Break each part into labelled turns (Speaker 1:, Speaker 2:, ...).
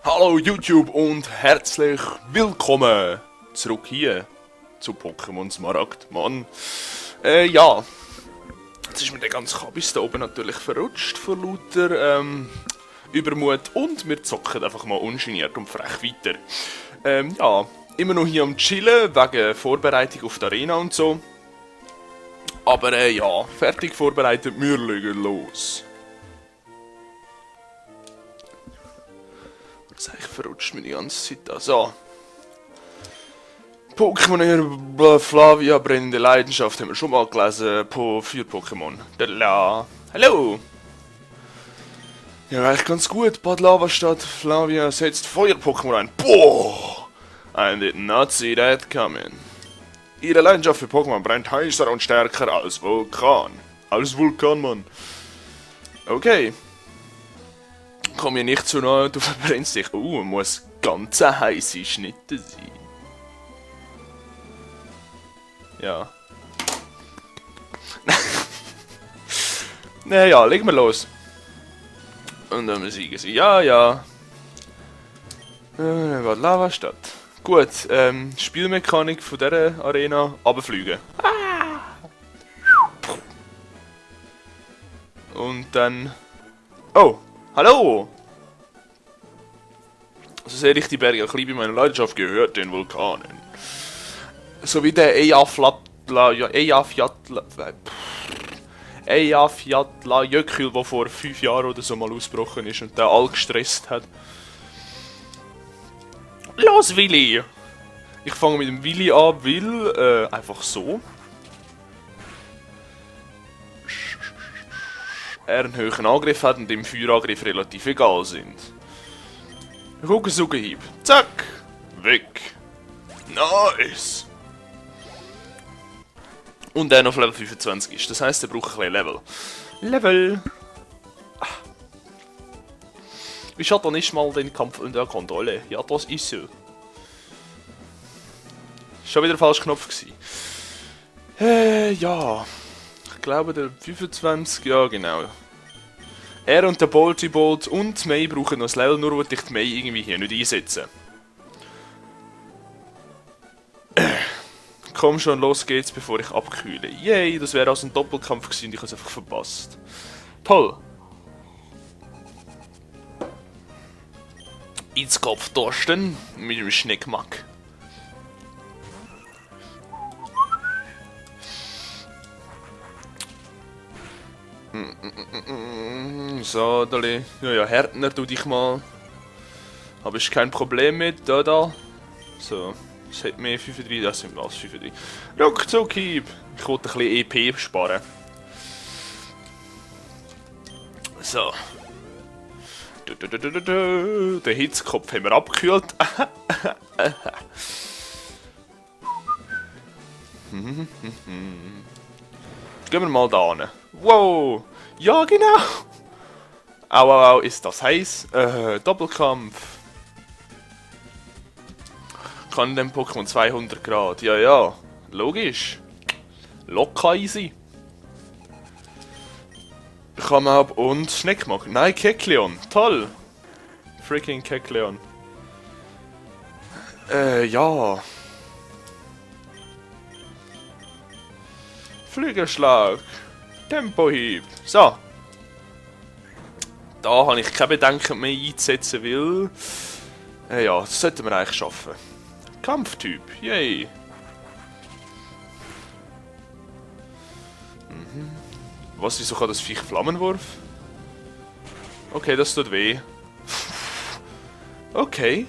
Speaker 1: Hallo YouTube und herzlich willkommen zurück hier zu Pokémon Smaragd, Mann. Ja, jetzt ist mir der ganze Kabis da oben natürlich verrutscht vor lauter Übermut und wir zocken einfach mal ungeniert und frech weiter. Ja, immer noch hier am Chillen wegen Vorbereitung auf die Arena und so. Aber ja, fertig vorbereitet, wir legen los. Ich verrutscht mir die ganze Zeit an. So. Pokémon Flavia, brennende Leidenschaft, haben wir schon mal gelesen. Für Pokémon. Hallo! Ja, eigentlich ganz gut. Bad Lavastadt, Flavia setzt Feuer-Pokémon ein. Boah! I did not see that coming. Ihre Leidenschaft für Pokémon brennt heißer und stärker als Vulkan. Als Vulkan, Mann. Okay. Komm mir nicht zu nahe, du verbrennst dich. Muss ganz heiße Schnitte sein. Ja. Naja, legen wir los. Und dann besiegen sie. Ja. Bad Lavastadt. Gut, Spielmechanik von dieser Arena, runterfliegen. Und dann... Oh! Hallo! Also sehr ich die Berge ein bisschen bei meiner Leidenschaft gehört, den Vulkanen. So wie der Eyjafjallajökull, der vor 5 Jahren oder so mal ausgebrochen ist und der all gestresst hat. Los, Willi! Ich fange mit dem Willi an, weil, einfach so. Er einen höheren Angriff hat und dem Feuerangriff relativ egal sind. Ruckensuckenhieb. Zack! Weg! Nice! Und der noch auf Level 25 ist. Das heisst, er braucht ein bisschen Level. Level! Ich hatte nicht mal den Kampf unter Kontrolle. Ja, das ist so. Schon wieder der falsche Knopf gewesen. Ja. Ich glaube, der 25, ja genau. Er und der Bolty-Bolt und May brauchen noch das Level, nur wollte ich die May irgendwie hier nicht einsetzen. Komm schon, los geht's, bevor ich abkühle. Yay, das wäre also ein Doppelkampf gewesen und ich habe es einfach verpasst. Toll. Ins Kopf Thorsten mit dem Schneckmack. So, Dali. Ja, Härtner, tu dich mal. Habe ich kein Problem mit, da. So, es hat mehr 35, das sind alles 35. Ruckzuck-Hieb. Ich wollte ein bisschen EP sparen. So. Den Hitzkopf haben wir abgekühlt. Gehen wir mal da hin. Wow! Ja, genau! Au, ist das heiß? Doppelkampf. Kann dem Pokémon 200 Grad? Ja. Logisch. Locker easy. Kann man ab und Schneckmack. Nein, Kecleon. Toll. Freaking Kecleon. Ja. Flügelschlag. Tempohieb. So. Da habe ich keine Bedenken mehr einzusetzen, weil... ja, das sollten wir eigentlich schaffen. Kampftyp. Yay. Was, wieso kann das Viech Flammenwurf? Okay, das tut weh. Okay.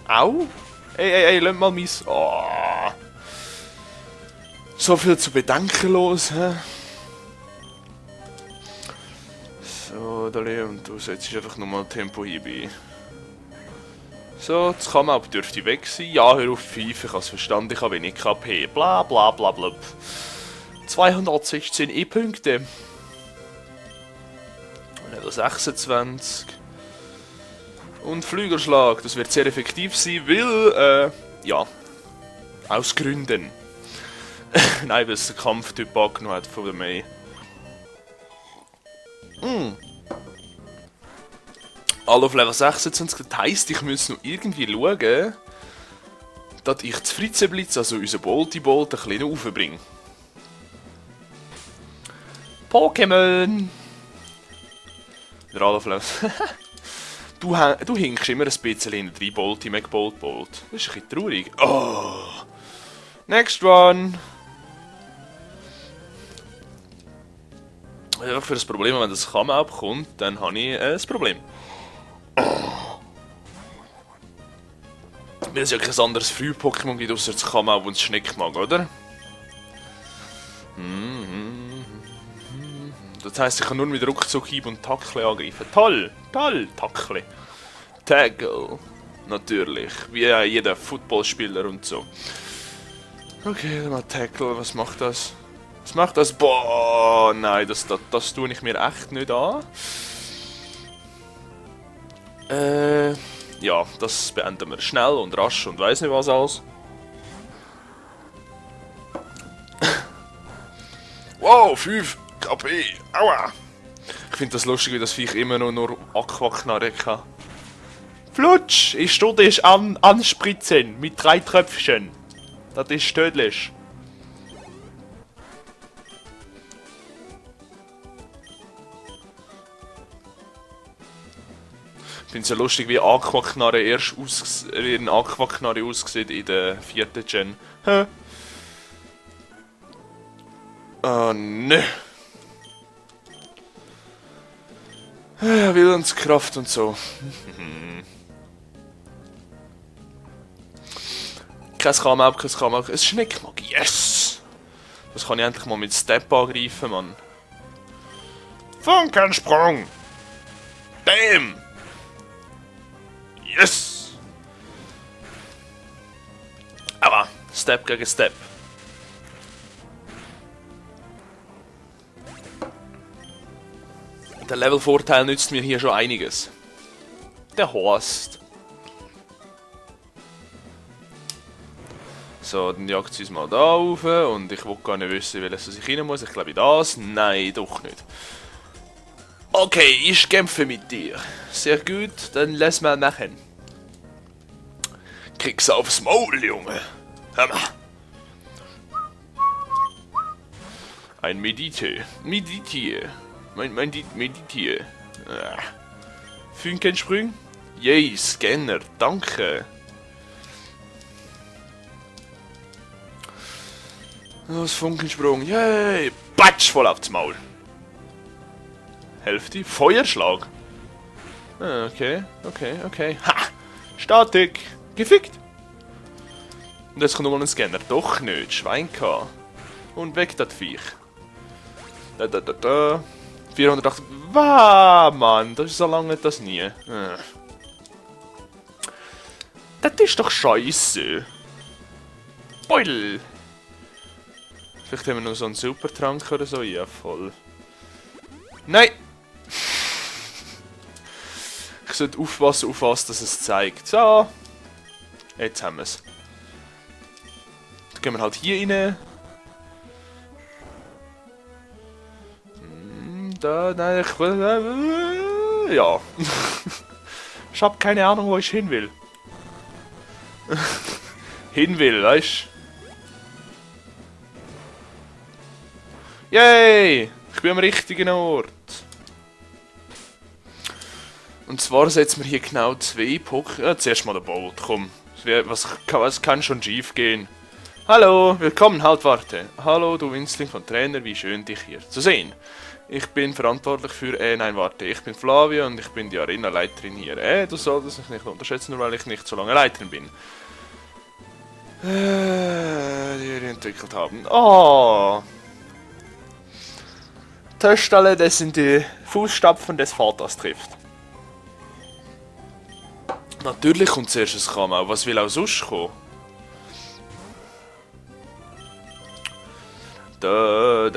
Speaker 1: Au. Ey, lass mal mein... Oh. So viel zu bedenkenlos, hä? So, Dali, und du setzt einfach nochmal Tempohieb ein. So, das Kammer dürfte weg sein. Ja, hör auf Pfeife, ich habe es verstanden, ich habe wenig KP. Bla bla bla bla. 216 E-Punkte. Level 26. Und Flügelschlag, das wird sehr effektiv sein, weil, ja, aus Gründen. Nein, weil es den Kampftyp angenommen hat von der May. Alle auf Level 26. Das heisst, ich muss noch irgendwie schauen, dass ich das Fritzenblitz, also unser Bolti-Bolt, ein bisschen raufbringe. Pokémon! Wieder alle auf Level. Du hinkst immer ein bisschen hinter 3 Bolti, Bolt. Das ist ein bisschen traurig. Oh! Next one! Einfach für das Problem, wenn das Kamau kommt, dann habe ich ein Problem. Weil es ja kein anderes Früh-Pokémon gibt, außer das Kamau, das Schneck mag, oder? Das heisst, ich kann nur mit Ruckzuck, Hieb und Tackle angreifen. Toll! Toll! Tackle! Tackle! Natürlich. Wie jeder Footballspieler und so. Okay, dann mal Tackle. Was macht das? Was macht das? Boah! Nein, das tue ich mir echt nicht an. Ja, das beenden wir schnell und rasch und weiss nicht was alles. Wow, 5 KP! Aua! Ich finde das lustig, wie das Viech immer nur Aquaknarre kann. Flutsch! Ich tue dich anspritzen mit 3 Tröpfchen. Das ist tödlich. Ich finde es ja lustig, wie Aquaknarre wie ein Aquaknarre aussieht in der 4. Gen. Hä? Oh ne. Willenskraft und so. Kein Kamau. Ein Schneckmag. Yes! Das kann ich endlich mal mit Step angreifen, Mann. Funkensprung! Damn! Yes! Aber Step gegen Step. Der Levelvorteil nützt mir hier schon einiges. Der Horst. So, dann jagt sie uns mal da rauf und ich will gar nicht wissen, welches ich rein muss. Ich glaube das. Nein, doch nicht. Okay, ich kämpfe mit dir. Sehr gut, dann lass mal machen. Krieg's aufs Maul, Junge. Hör mal. Ein Meditier. Meditier. Funkensprung? Yay, Scanner, danke. Das Funkensprung, yay. Batsch, voll aufs Maul. Hälfte, Feuerschlag. Okay. Ha! Statik, gefickt. Und jetzt kommt nochmal ein Scanner. Doch nicht, Schwein gehabt. Und weg das Viech. 480. Wow, Mann, das ist so lange das nie. Das ist doch scheiße. Beutel. Vielleicht haben wir noch so einen Supertrank oder so. Ja, voll. Nein! Ich sollte aufpassen, auf was das es zeigt. So. Jetzt haben wir es. Dann gehen wir halt hier rein. Da, nein, ich will. Ja. Ich hab keine Ahnung, wo ich hin will. Weißt du? Yay! Ich bin am richtigen Ort. Und zwar setzen wir hier genau 2 Pokémon. Ja, zuerst mal der Bolt, komm. Was kann schon schief gehen? Hallo, willkommen, halt warte. Hallo, du Winzling von Trainer, wie schön dich hier zu sehen. Ich bin verantwortlich für, nein, warte, ich bin Flavia und ich bin die Arena-Leiterin hier. Du solltest mich nicht unterschätzen, nur weil ich nicht so lange Leiterin bin. Die wir entwickelt haben. Oh! Teststelle, das sind die Fußstapfen des Vaters trifft. Natürlich kommt zuerst ein Kamau, was will auch sonst kommen? Da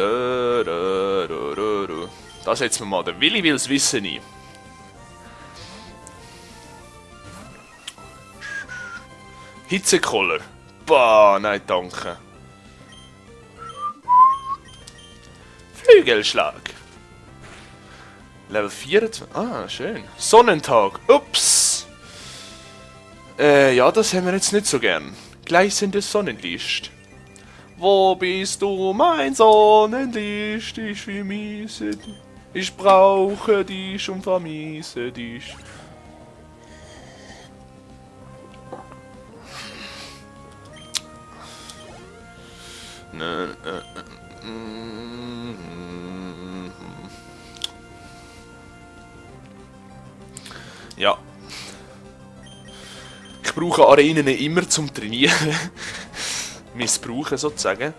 Speaker 1: setzen wir mal den Willi will's wissen ein. Hitzekoller. Bah, nein, danke. Flügelschlag. Level 24. Ah, schön. Sonnentag. Ups. Ja, das haben wir jetzt nicht so gern. Gleißendes Sonnenlicht. Wo bist du, mein Sonnenlicht? Ich vermisse dich. Ich brauche dich und vermisse dich. Ja. Ich brauche Arenen immer zum Trainieren. Missbrauchen sozusagen.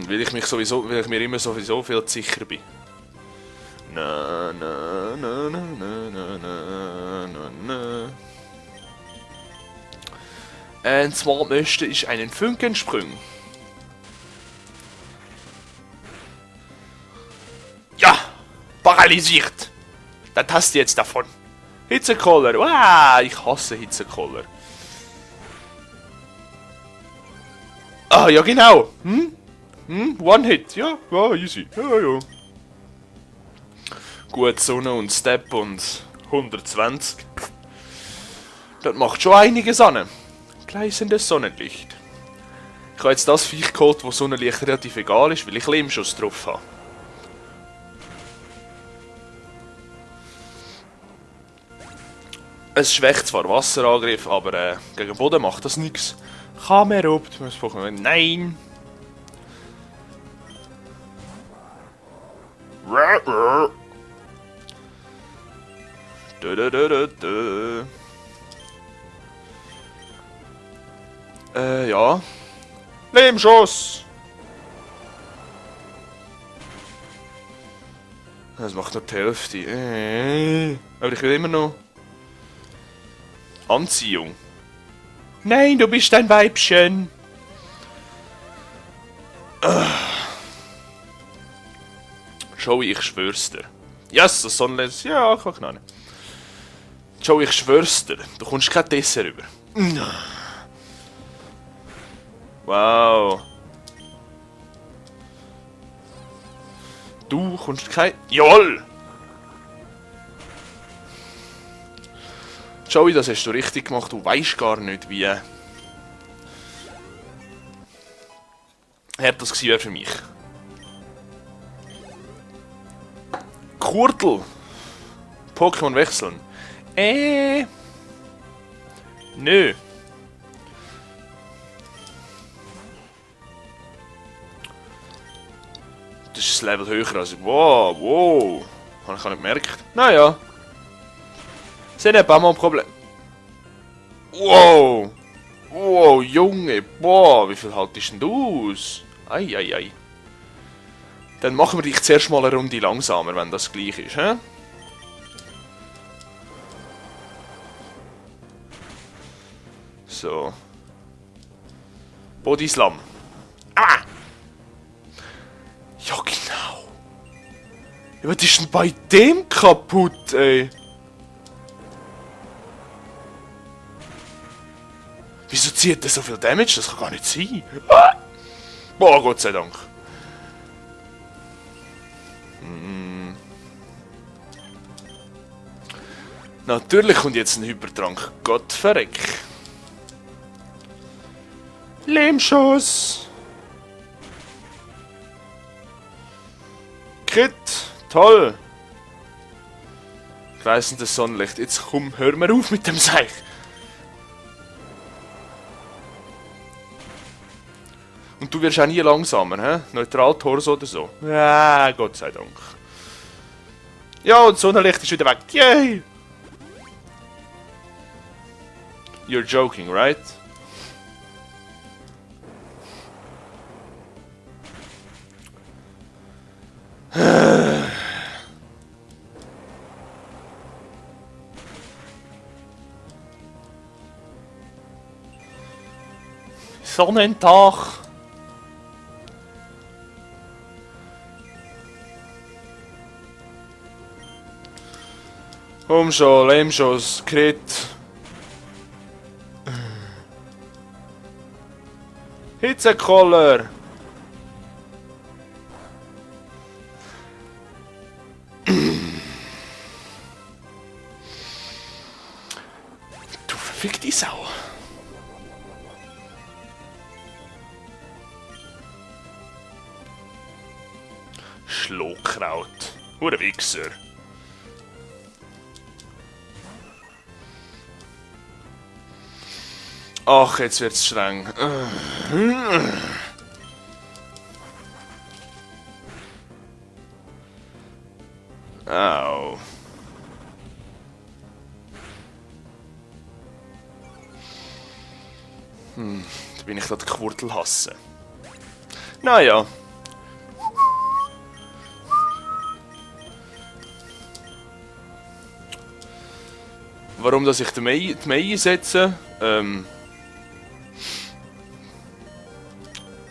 Speaker 1: Weil ich mir immer sowieso viel sicher bin. Na, na, na, na, na, na, na, na, na. Und zwar möchte ich einen Funkensprung. Ja! Paralysiert! Das hast du jetzt davon. Hitzekoller! Wow, ich hasse Hitzekoller. Ah, ja genau. One-Hit. Ja, easy. Ja. Gut, Sonne und Step und 120. Das macht schon einiges an. Gleißendes Sonnenlicht. Ich habe jetzt das Viech geholt, wo Sonnenlicht relativ egal ist, weil ich Lehmschuss drauf habe. Es schwächt zwar Wasserangriff, aber gegen Boden macht das nichts. Kamerupt. Nein! Ja. Lehmschuss! Das macht nur die Hälfte. Aber ich will immer noch... Anziehung. Nein, du bist ein Weibchen. Joey, ich schwör's dir. Yes, das Sonnenlens. Ja, kann knallen. Joey, ich schwör's dir. Du kommst kein Dessert rüber. Wow. Du kommst kein... Jawohl! Joey, das hast du richtig gemacht. Du weißt gar nicht, wie... hart das gewesen wäre für mich. Kurtel. Pokémon wechseln. Nö. Das ist das Level höher als... Wow. Habe ich nicht gemerkt. Naja. C'est n'est pas mon Problem. Wow. Wow, Junge. Boah, wie viel haltest denn du aus? Ei. Dann machen wir dich zuerst mal eine Runde langsamer, wenn das gleich ist, hä? So. Body Slam. Ah! Ja, genau. Ja, was ist denn bei dem kaputt, ey? Wieso zieht der so viel Damage? Das kann gar nicht sein. Ah! Boah, Gott sei Dank. Natürlich kommt jetzt ein Hypertrank. Gott verreck. Lehmschuss. Crit. Toll. Gleißendes Sonnenlicht. Jetzt komm, hör mir auf mit dem Seich. Und du wirst auch nie langsamer, hä? Neutral Torso oder so. Ja, Gott sei Dank. Ja, und Sonnenlicht ist wieder weg. Yay! You're joking, right? Sonnentag. Komm schon, Lehmschuss, Crit. Hitzekoller. Fick die Sau. Schlohkraut. Hure Wichser. Ach, jetzt wird's streng. Au. Da bin ich gerade Quurtel hassen. Naja. Warum dass ich die Mei setze?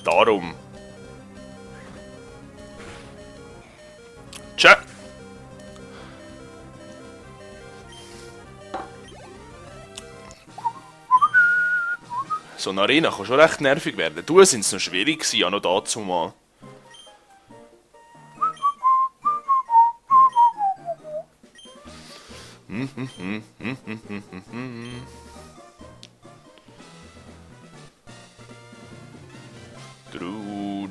Speaker 1: Darum. Tschö. So eine Arena kann schon recht nervig werden. Du sind es noch schwierig gewesen, ja noch dazu mal. Du.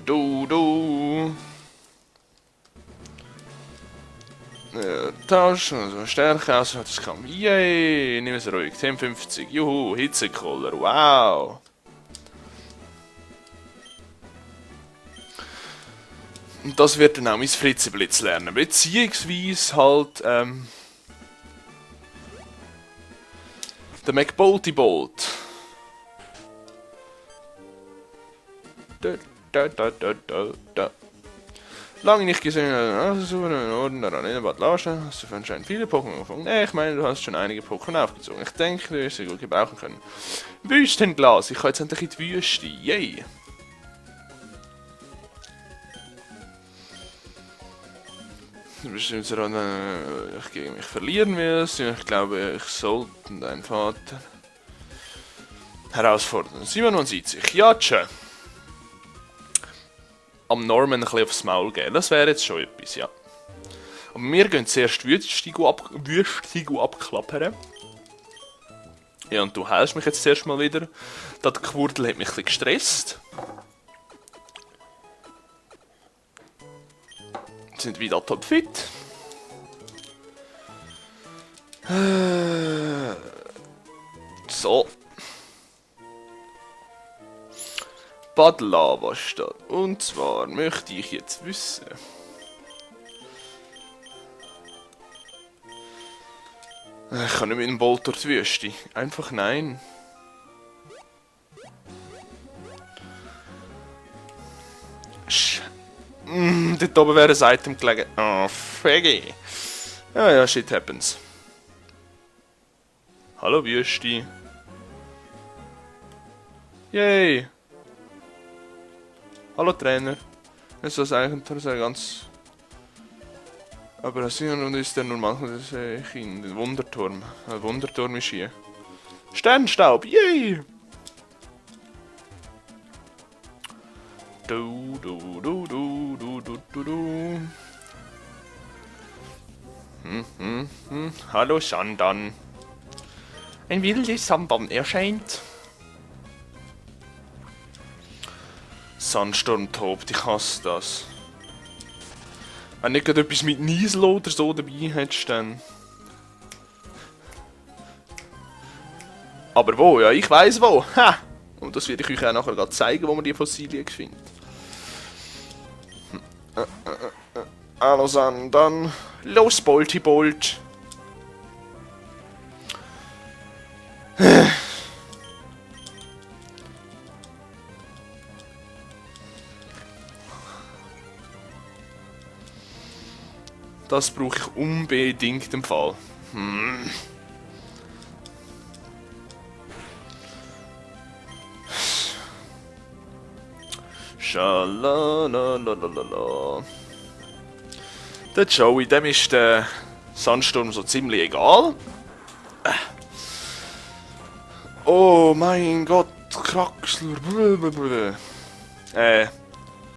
Speaker 1: Tauschen, also Stärke aus, das kann. Yay, nimm es ruhig. 10,50. Juhu, Hitzekoller, wow. Und das wird dann auch mein Fritzeblitz lernen. Beziehungsweise halt, der McBolty Bolt. Da. Lange nicht gesehen, also in Orden daran in Bad Larsen hast du anscheinend viele Pokémon gefunden. Nee, ich meine, du hast schon einige Pokémon aufgezogen. Ich denke, du wirst sie gut gebrauchen können. Wüstenglas, ich kann jetzt endlich in die Wüste. Yay! Du bist jetzt daran, ich gegen mich verlieren wirst. Ich glaube, ich sollte deinen Vater herausfordern. Simon, man sieht sich. Ja, tschö. Am Norman ein bisschen aufs Maul geben. Das wäre jetzt schon etwas, ja. Aber wir gehen zuerst Wüstigo abklappern. Ja, und du heilst mich jetzt zuerst mal wieder. Das Quurdel hat mich ein bisschen gestresst. Sind wieder topfit. So. Bad Lavastadt. Und zwar möchte ich jetzt wissen. Ich kann nicht mit dem Bolt durch die Wüste. Einfach nein. Dort oben wäre ein Item gelegen. Oh, Feggy. Ja, shit happens. Hallo Wüste. Yay. Hallo Trainer. Ist das eigentlich ganz... Aber das ist der nur manchmal in den Wunderturm. Ein Wunderturm ist hier. Sternstaub, yay! Du. Hallo Sandan. Ein wildes Sandan erscheint. Sandsturm tobt, ich hasse das. Wenn nicht gerade etwas mit Niesel oder so dabei hättest, dann... Aber wo? Ja, ich weiss wo. Ha! Und das werde ich euch auch nachher gerade zeigen, wo man die Fossilien findet. Hallo Sandan. Los, Bolti Bolt. Das brauche ich unbedingt im Fall. Schalalalala. Der Joey, dem ist der Sandsturm so ziemlich egal. Oh mein Gott, Kraxler.